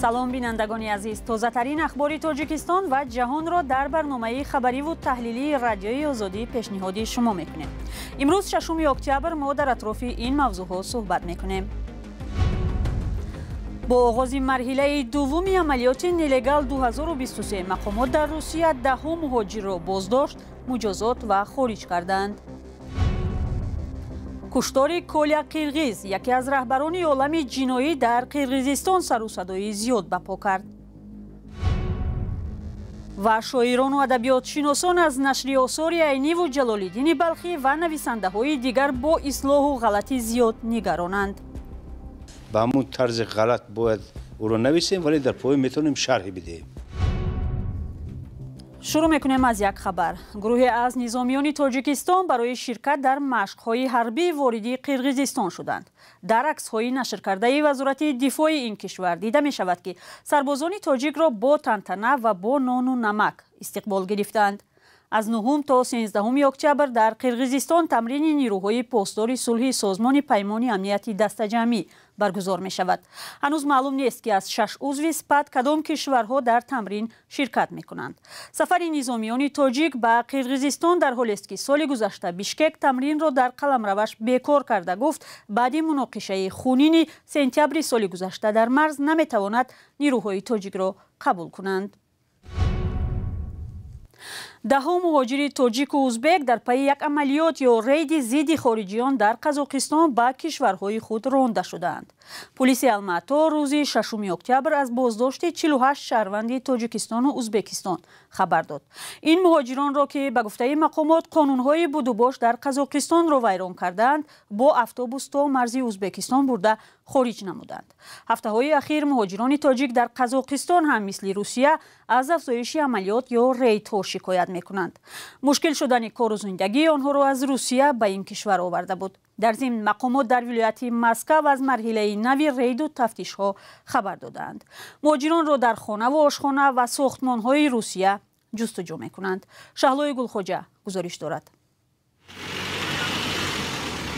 Салом бинандагони азиз, тозатарин ахбори Тоҷикистон ва ҷаҳонро дар барномаи хабариву таҳлилии Радиои Озодӣ пешниҳоди шумо мекунем. Имрӯз 6 октябр мо дар атрофи ин мавзӯъҳо суҳбат мекунем. Бо оғози марҳилаи дуввуми амалиёти «Нелегал 2023» мақомот дар Русия даҳҳо муҳоҷирро боздошт, муҷозот ва хориҷ карданд. Куштори Коля Қирғиз, яке аз раҳбарони олами ҷиноӣ дар Қирғизистон, сару садои зиёд ба по кард. Ва шоирону адабиётшиносон аз нашри осори Айниву Ҷалолиддини Балхӣ ва нависандаҳои дигар бо ислоҳу ғалати зиёд нигаронанд. Ба ҳамун тарзи ғалат бояд ӯро нависем, вале дар поён метавонем шарҳе бидиҳем. Шурӯъ мекунем аз як хабар. Гурӯҳе аз низомиёни Тоҷикистон барои ширкат дар машқҳои ҳарбӣ вориди Қирғизистон шуданд. Дар аксҳои нашркардаи Вазорати дифои ин кишвар дида мешавад, ки сарбозони тоҷикро бо тантана ва бо нону намак истиқбол гирифтанд. Аз 9 то 13 октябр дар Қирғизистон тамрини нирӯҳои посдори сулҳи Созмони Паймони Амнияти Дастаҷамъӣ баргузор мешавад. Ҳанӯз маълум нест, ки аз 6 узви СПАТ кадом кишварҳо дар тамрин ширкат мекунанд. Сафари низомиёни тоҷик ба Қирғизистон дар ҳолест, ки соли гузашта Бишкек тамринро дар қаламраваш бекор карда гуфт, баъди муноқишаи хунини сентябри соли гузашта дар марз наметавонад нирӯҳои тоҷикро қабул кунанд. Даҳҳо муҳоҷири тоҷику узбек дар пайи як амалиёт ё рейди зидди хориҷиён дар Қазоқистон ба кишварҳои худ ронда шудаанд. Пулиси Алмато рӯзи 6 октябр аз боздошти 48 шаҳрванди Тоҷикистону Узбекистон хабар дод. Ин муҳоҷиронро, ки ба гуфтаи мақомот қонунҳои будубош дар Қазоқистонро вайрон кардаанд, бо автобус то марзи Узбекистон бурда хориҷ намуданд. Ҳафтаҳои ахир муҳоҷирони тоҷик дар Қазоқистон ҳам мисли Русия аз афзоиши амалиёт ё рейдҳо шикоят мекунанд. Мушкил шудани кору зиндагии онҳоро аз Русия ба ин кишвар оварда буд. Дар зимн мақомот дар вилояти Москав аз марҳилаи нави рейду тафтишҳо хабар додаанд. Муҳоҷиронро дар хонаву ошхона ва сохтмонҳои Русия ҷустуҷӯ мекунанд. Шаҳлои Гулхоҷа гузориш дорад.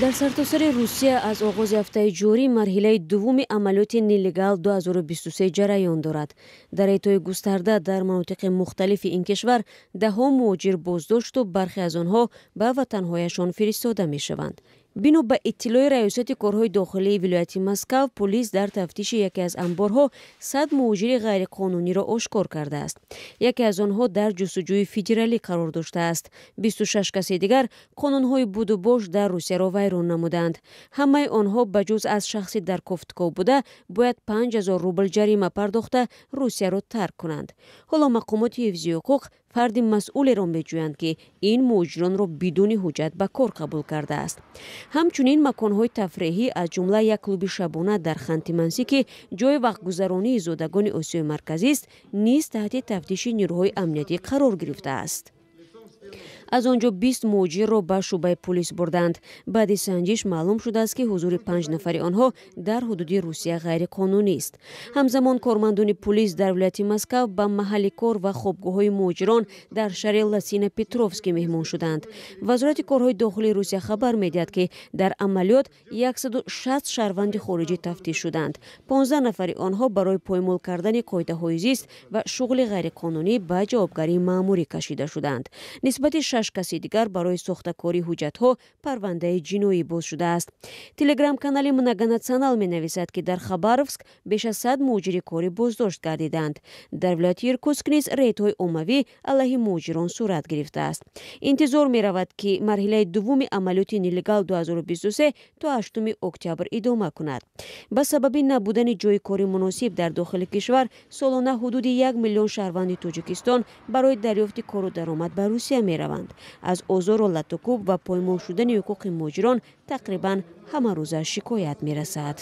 Дар сартосари Русия аз оғози ҳафтаи ҷорӣ марҳилаи дуввуми амалиёти «Нелегал 2023» ҷараён дорад. Дар рейдҳои густарда дар манотиқи мухталифи ин кишвар даҳҳо муҳоҷир боздошту бархе аз онҳо ба ватанҳояшон фиристода мешаванд. Бино ба иттилои Раёсати корҳои дохилии вилояти Москав, полис дар тафтиши яке аз анборҳо 100 муҳоҷири ғайриқонуниро ошкор кардааст. Яке аз онҳо дар ҷустуҷӯи федералӣ қарор доштааст. 26 каси дигар қонунҳои будубош дар Русияро вайрон намуданд. Ҳамаи онҳо ба ҷуз аз шахси дар кофтков буда бояд 5000 рубл ҷарима пардохта Русияро тарк кунанд. Ҳоло мақомоти ҳифзи ҳуқуқ фарди масъулеро меҷӯянд, ки ин муҳоҷиронро бидуни ҳуҷҷат ба кор қабул кардааст. Ҳамчунин маконҳои тафреҳӣ, аз ҷумла як клуби шабона дар Ханти-Мансӣ, ки ҷои вақтгузаронии зодагони Осиёи Марказист, низ таҳти тафтиши нирӯҳои амниятӣ қарор гирифтааст. Аз он ҷо 20 муҳоҷирро ба шӯъбаи пулис бурданд. Баъди санҷиш маълум шудааст, ки ҳузури 5 нафари онҳо дар ҳудуди Русия ғайриқонунист. Ҳамзамон кормандони пулис дар вилояти Москав ба маҳалли кор ва хобгоҳҳои муҳоҷирон дар шаҳри Лосино Петровский меҳмон шуданд. Вазорати корҳои дохилии Русия хабар медиҳад, ки дар амалиёт 160 шаҳрванди хориҷӣ тафтиш шуданд. 15 нафари онҳо барои поймол кардани қоидаҳои зист ва шуғли ғайриқонунӣ ба ҷавобгарии маъмурӣ кашида шуданд. Нисбати 6 каси дигар барои сохтакории ҳуҷҷатҳо парвандаи ҷиноӣ боз шудааст. Телеграм-канали Многонационал менависад, ки дар Хабаровск беш аз 100 муҳоҷири корӣ боздошт гардиданд. Дар вилояти Иркутск низ рейдҳои оммавӣ алайҳи муҳоҷирон сурат гирифтааст. Интизор меравад, ки марҳилаи дуввуми амалиёти «Нелегал 2023» то 8 октябр идома кунад. Ба сабаби набудани ҷои кори муносиб дар дохили кишвар солона ҳудуди 1 миллион шаҳрванди Тоҷикистон барои дарёфти кору даромад ба Русия мераванд. Аз озору латукӯб ва поймол шудани ҳуқуқи муҳоҷирон тақрибан ҳамарӯза шикоят мерасад.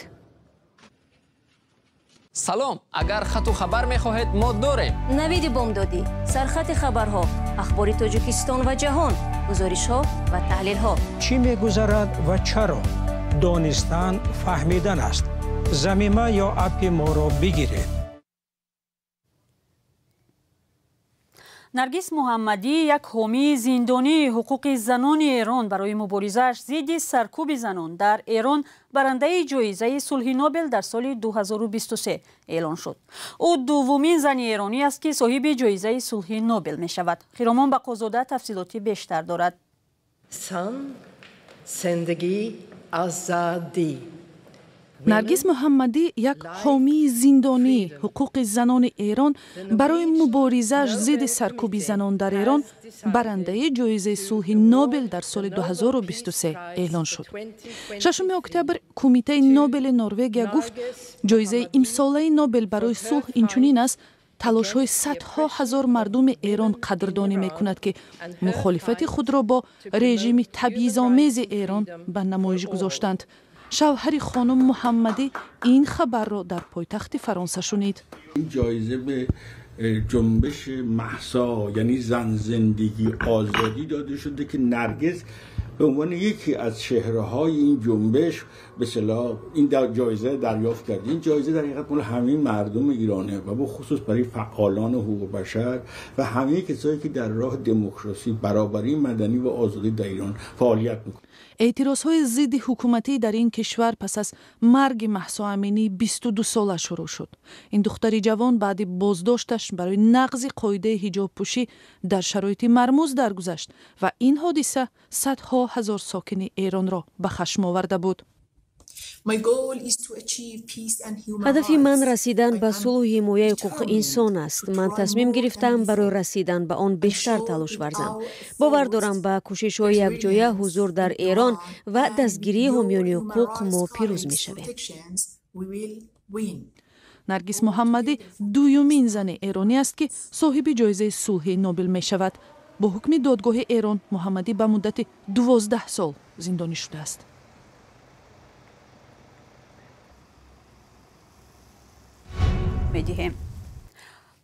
Салом, агар хату хабар мехоҳед, мо дорем. Навиди бомдодӣ, сархати хабарҳо, ахбори Тоҷикистон ва ҷаҳон, гузоришҳо ва таҳлилҳо. Чӣ мегузарад ва чаро? Донистан фаҳмидан аст. Замима ё аппи моро бигиред. Наргис Муҳаммадӣ, як ҳомии зиндонии ҳуқуқи занони Эрон, барои муборизааш зидди саркӯби занон дар Эрон барандаи ҷоизаи сулҳи Нобел дар соли 2023 эълон шуд. Ӯ дуввумин зани эронӣ аст, ки соҳиби ҷоизаи сулҳи Нобел мешавад. Хиромон Бақозода тафсилоти бештар дорад. Зан, зиндагӣ, озодӣ. Наргис Муҳаммадӣ, як ҳомии зиндонии ҳуқуқи занони Эрон, барои муборизааш зидди саркӯби занон дар Эрон барандаи ҷоизаи сулҳи Нобел дар соли 2023 эълон шуд. 6 октябр Кумитаи Нобели Норвегия гуфт, ҷоизаи имсолаи Нобел барои сулҳ инчунин аз талошҳои садҳо ҳазор мардуми Эрон қадрдонӣ мекунад, ки мухолифати худро бо режими табъизомези Эрон ба намоиш гузоштанд. Шавҳари хонум Муҳаммадӣ ин хабарро дар пойтахти Фаронса шунид. Ин ҷоиза به جنبش مهسا، یعنی زن زندگی آزادی، داده شده که نرگس به عنوان یکی از چهره‌های این جنبش به اصطلاح این در جایزه دریافت کرد. این جایزه در حقیقت مال همه مردم ایرانه و به خصوص برای فعالان حقوق بشر و همه کسایی که در راه دموکراسی، برابری مدنی و آزادی در ایران فعالیت میکنند. Эътирозҳои зидди ҳукуматӣ дар ин кишвар пас аз марги Маҳсо Аминии 22сола шурӯъ шуд. Ин духтари ҷавон баъди боздошташ барои нақзи қоидаи ҳиҷобпӯшӣ дар шароити мармуз даргузашт ва ин ҳодиса садҳо ҳазор сокини Эронро ба хашм оварда буд. Ҳадафи ман расидан ба сулҳу ҳимояи ҳуқуқи инсон аст. Ман тасмим гирифтам барои расидан ба он бештар талош варзам. Бовар дорам, ба кӯшишҳои якҷоя, ҳузур дар Эрон ва дастгирии ҳомиёни ҳуқуқ мо пирӯз мешавем. Наргис Муҳаммадӣ дуюмин зани эронӣ аст, ки соҳиби ҷоизаи сулҳи Нобел мешавад. Бо ҳукми додгоҳи Эрон Муҳаммадӣ ба муддати 12 сол зиндонӣ шудааст. Медиҳем.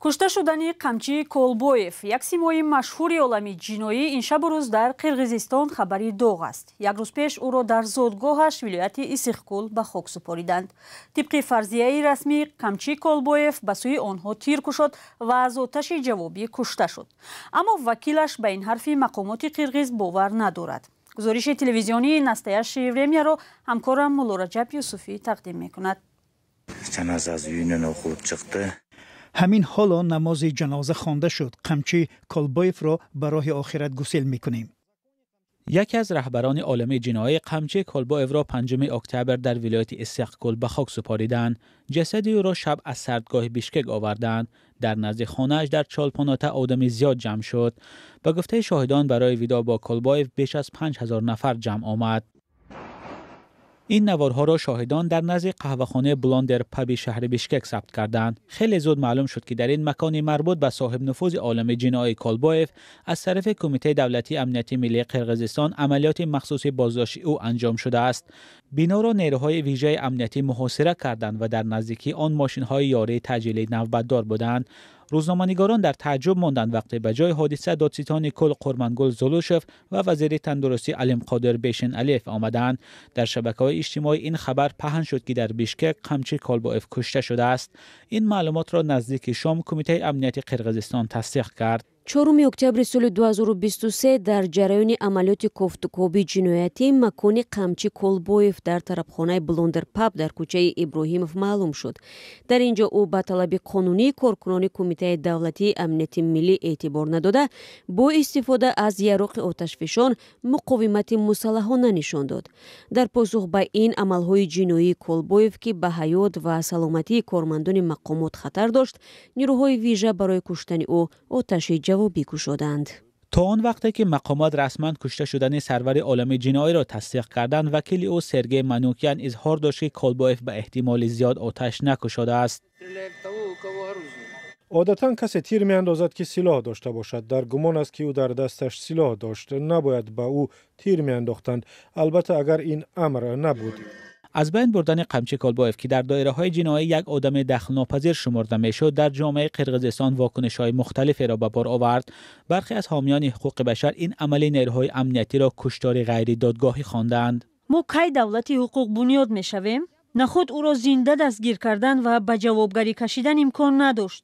Кушта шудани Қамчи Колбоев, як симои машҳури олами ҷиноӣ, ин шабу рӯз дар Қирғизистон хабари доғ аст. Як рӯз пеш ӯро дар зодгоҳаш, вилояти Исиқкул, ба хок супориданд. Тибқи фарзияи расмӣ, Қамчи Колбоев ба сӯи онҳо тир кушод ва аз оташи ҷавобӣ кушта шуд. Аммо вакилаш ба ин ҳарфи мақомоти қирғиз бовар надорад. Гузориши телевизионии «Настоящее время» ро ҳамкорам Муллораҷаб Юсуфӣ тақдим мекунад. Ҷаноза аз үйүнөн окулуп чыкты. Ҳамин ҳоло намози ҷаноза хонда шуд. Қамчи Колбоевро ба роҳи охират гусел мекунем. Яке аз раҳбарони олами ҷиноӣ, Қамчи Колбоевро 5 октябр дар вилояти Иссиқкул ба хок супориданд. Ҷасади ӯро шаб аз сардгоҳи Бишкек оварданд. Дар назди хонааш дар Чолпонота одами зиёд ҷамъ шуд. Ба гуфтаи шоҳидон, барои видоъ бо Колбоев беш аз 5000 нафар ҷамъ омад. Ин наворҳоро шоҳидон дар назди қаҳвахонаи Блондер паби шаҳри Бишкек сабт карданд. Хеле зуд маълум шуд, ки дар ин макони марбут ба соҳибнуфузи олами ҷиноӣ Колбоев аз тарафи Кумитаи давлатии амнияти миллии Қирғизистон амалиёти махсуси боздошти ӯ анҷом шудааст. Биноро нерӯҳои вижаи амниятӣ муҳосира карданд ва дар наздикии он мошинҳои ёрии таъҷилӣ навбатдор буданд. Рӯзноманигорон дар таъҷуб монданд, вақте ба ҷои ҳодиса додситони кул Қурмангул Зулушев ва вазири тандурустӣ Алимқодир Бешеналиев омаданд. Дар шабакаҳои иҷтимоӣ ин хабар паҳн шуд, ки дар Бишкек Қамчи Колбоев кушта шудааст. Ин маълумотро наздики шом Кумитаи амнияти Қирғизистон тасдиқ кард. 4 октябри соли 2023 дар ҷараёни амалиёти кофтукоби ҷиноятӣ макони Қамчи Колбоев дар тарабхонаи Блондер паб дар кӯчаи Иброҳимов маълум шуд. Дар ин ҷо ӯ ба талаби қонунии коркунони Кумитаи давлатии амнияти миллӣ эътибор надода, бо истифода аз яроқи оташфишон муқовимати мусаллаҳона нишон дод. Дар посух ба ин амалҳои ҷиноии Колбоев, ки ба ҳаёт ва саломатии кормандони мақомот хатар дошт, нирӯҳои вижа барои куштани ӯ оташи ҷавобӣ кушоданд. То он вақте ки мақомот расман кушта шудани сарвари олами ҷиноиро тасдиқ карданд, вакили ӯ Сергей Манукян изҳор дошт, ки Колбоев ба эҳтимоли зиёд оташ накушодааст. Одатан касе тир меандозад, ки силоҳ дошта бошад. Дар гумон аст, ки ӯ дар дасташ силоҳ дошт. Набояд ба ӯ тир меандохтанд, албатта агар ин амр набуд. Аз байн бурдани Қамчи Колбоев, ки дар доираҳои ҷиноӣ як одами дахлнопазир шумурда мешуд, дар ҷомеаи Қирғизистон вокунишҳои мухталиферо ба бор овард. Бархе аз ҳомиёни ҳуқуқи башар ин амали нерӯҳои амниятиро куштори ғайридодгоҳӣ хонданд. Мо кай давлати ҳуқуқ бунёд мешавем? Нахуд ӯро зинда дастгир кардан ва ба ҷавобгарӣ кашидан имкон надошт.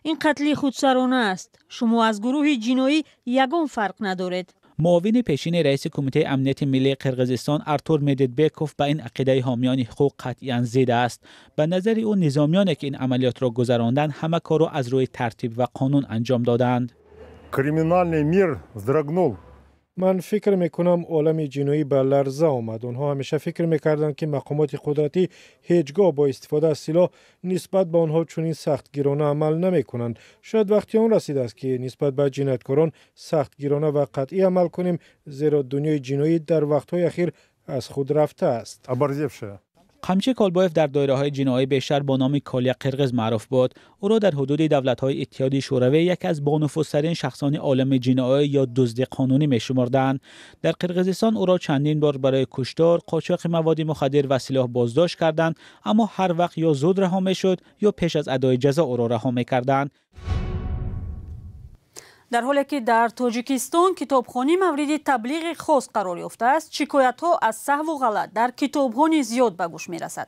Ин қатли худсарона аст. Шумо аз гурӯҳи ҷиноӣ ягон фарқ надоред. Муовини пешини раиси Кумитаи амнияти миллии Қирғизистон Артур Медетбеков ба ин ақидаи ҳомиёни ҳуқуқ қатъиян зид аст. Ба назари ӯ, низомиёне ки ин амалиётро гузаронданд, ҳама корро аз рӯи тартиб ва қонун анҷом доданд. Криминальный мир вздрогнул. Ман фикр мекунам, олами ҷиноӣ ба ларза омад. Онҳо ҳамеша фикр мекарданд, ки мақомоти қудратӣ ҳеҷ гоҳ бо истифода аз силоҳ нисбат ба онҳо чунин сахтгирона амал намекунанд. Шояд вақти он расидааст, ки нисбат ба ҷинояткорон сахтгирона ва қатъӣ амал кунем, зеро дунёи ҷиноӣ дар вақтҳои ахир аз худ рафтааст. Оборзевшая. Қамчи Колбоев дар доираҳои ҷиноӣ бештар бо номи Колия Қирғиз маъруф буд. Ӯро дар ҳудуди давлатҳои Иттиҳоди Шӯравӣ яке аз бонуфузтарин шахсони олами ҷиноӣ ё дузди қонунӣ мешумурданд. Дар Қирғизистон ӯро чандин бор барои куштор, қочоқи маводи мухаддир ва силоҳ боздошт карданд, аммо ҳар вақт ё зуд раҳо мешуд, ё пеш аз адои ҷазо ӯро раҳо мекарданд. Дар ҳоле ки дар Тоҷикистон китобхонӣ мавриди таблиғи хос қарор ёфтааст, шикоятҳо аз саҳву ғалат дар китобҳо низ зиёд ба гӯш мерасад.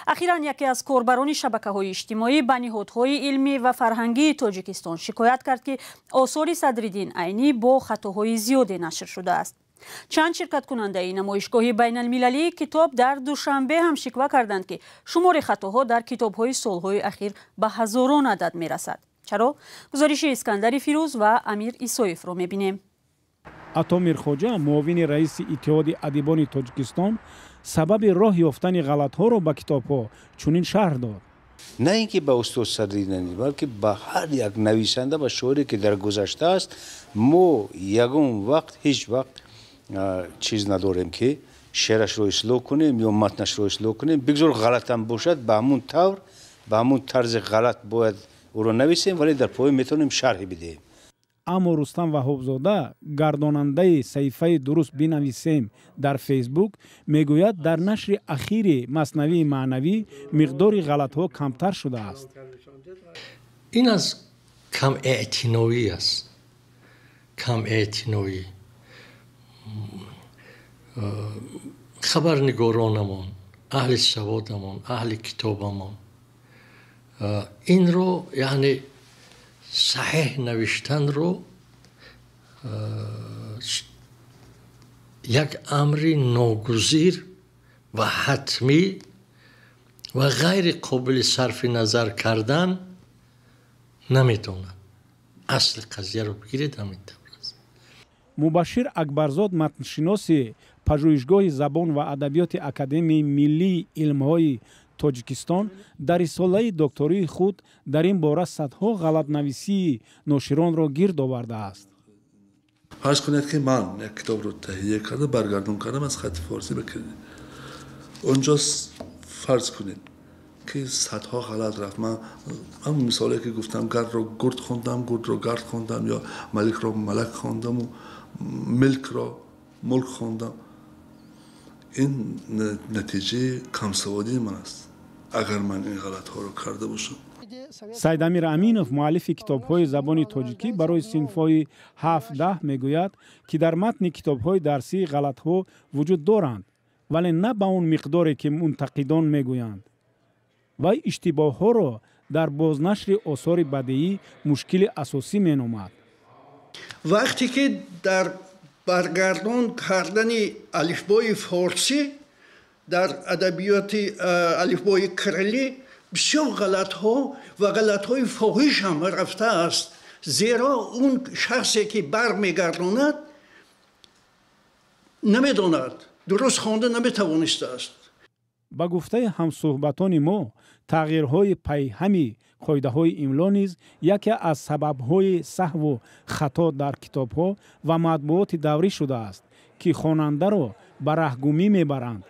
Ахиран яке аз корбарони шабакаҳои иҷтимоӣ ба ниҳодҳои илмӣ ва фарҳангии Тоҷикистон шикоят кард, ки осори Садриддин Айнӣ бо хатоҳои зиёде нашр шудааст. Чанд ширкаткунандаи намоишгоҳи байналмилалии китоб дар Душанбе ҳам шиква карданд, ки шумори хатоҳо дар китобҳои солҳои ахир ба ҳазорон адад мерасад. Чаро? Гузориши Искандари Фирӯз ва Амир Исоевро мебинем. Ато Мирхоҷа, муовини раиси Иттиҳоди адибони Тоҷикистон, сабаби роҳ ёфтани ғалатҳоро ба китобҳо чунин шарҳ дод. На ин ки ба устод Садриддин, балки ба ҳар як нависанда ва шоире, ки дар гузашта аст, мо ягон вақт, ҳеҷ вақт чиз надорем, ки шеърашро ислоҳ кунем ё матнашро ислоҳ кунем. Бигзор ғалатам бошад, ба ҳамун тавр, ба ҳамун тарзи ғалат бояд ӯро нависем, вале дар поён метавонем шарҳе бидиҳем. Аммо Рустам Ваҳобзода, гардонандаи саҳифаи «Дуруст бинависем» дар Фейсбук, мегӯяд, дар нашри ахири Маснавии маънавӣ миқдори ғалатҳо камтар шудааст. Ин аз камэътиноӣ аст, камэътиноӣ хабарнигоронамон, аҳли саводамон, аҳли китобамон инро, яъне саҳеҳ навиштанро як амри ногузир ва ҳатмӣ ва ғайри қобили сарфи назар кардан наметавонад. Асли қазияро бигиред, ҳамин тавр аст. Мубашшир Акбарзод, матншиноси Пажӯҳишгоҳи забон ва адабиёти Академияи миллии илмҳои Тоҷикистон, дар рисолаи доктории худ дар ин бора садҳо ғалатнависии ноширонро гирд овардааст. Фарз кунед, ки ман як китобро таҳия карда, баргардон кардам аз хати форсӣ ба кириллӣ. Онҷо фарз кунед, ки садҳо ғалат рафт. Ман ҳамон мисоле, ки гуфтам, гардро гурд хондам, гурдро гард хондам, ё маликро малак хондаму милкро мулк хондам. Ин натиҷаи камсаводии ман аст, агар ман ин ғалатҳоро карда бошам. Сайдамир Аминов, муаллифи китобҳои забони тоҷикӣ барои синфҳои 7-10, мегӯяд, ки дар матни китобҳои дарсии ғалатҳо вуҷуд доранд, вале на ба он миқдоре, ки мунтақидон мегӯянд. Вай иштибоҳҳоро дар бознашри осори бадеӣ мушкили асосӣ меномад. Вақте ки дар баргардон кардани алифбои форсӣ дар адабиёти алифбои кириллӣ бисёр ғалатҳо ва ғалатҳои фоҳиш ҳам рафтааст, зеро он шахсе, ки бармегардонад, намедонад, дуруст хонда наметавонистааст. Ба гуфтаи ҳамсӯҳбатони мо, тағйирҳои пайҳами қоидаҳои имло низ яке аз сабабҳои саҳву хато дар китобҳо ва матбуоти даврӣ шудааст, ки хонандаро ба раҳгумӣ мебаранд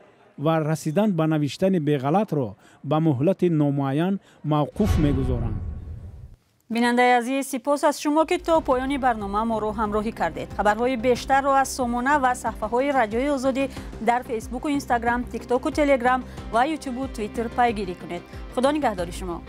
ва расидан ба навиштани беғалатро ба муҳлати номуайян мавқуф мегузоранд. Бинандаи азиз, сипос аз шумо, ки то поёни барнома моро ҳамроҳӣ кардед. Хабарҳои бештарро аз сомона ва саҳфаҳои Радиои Озодӣ дар Фейсбуку Инстаграм, Тиктоку Телеграм ва Ютубу Твиттер пайгирӣ кунед. Худо нигаҳдори шумо.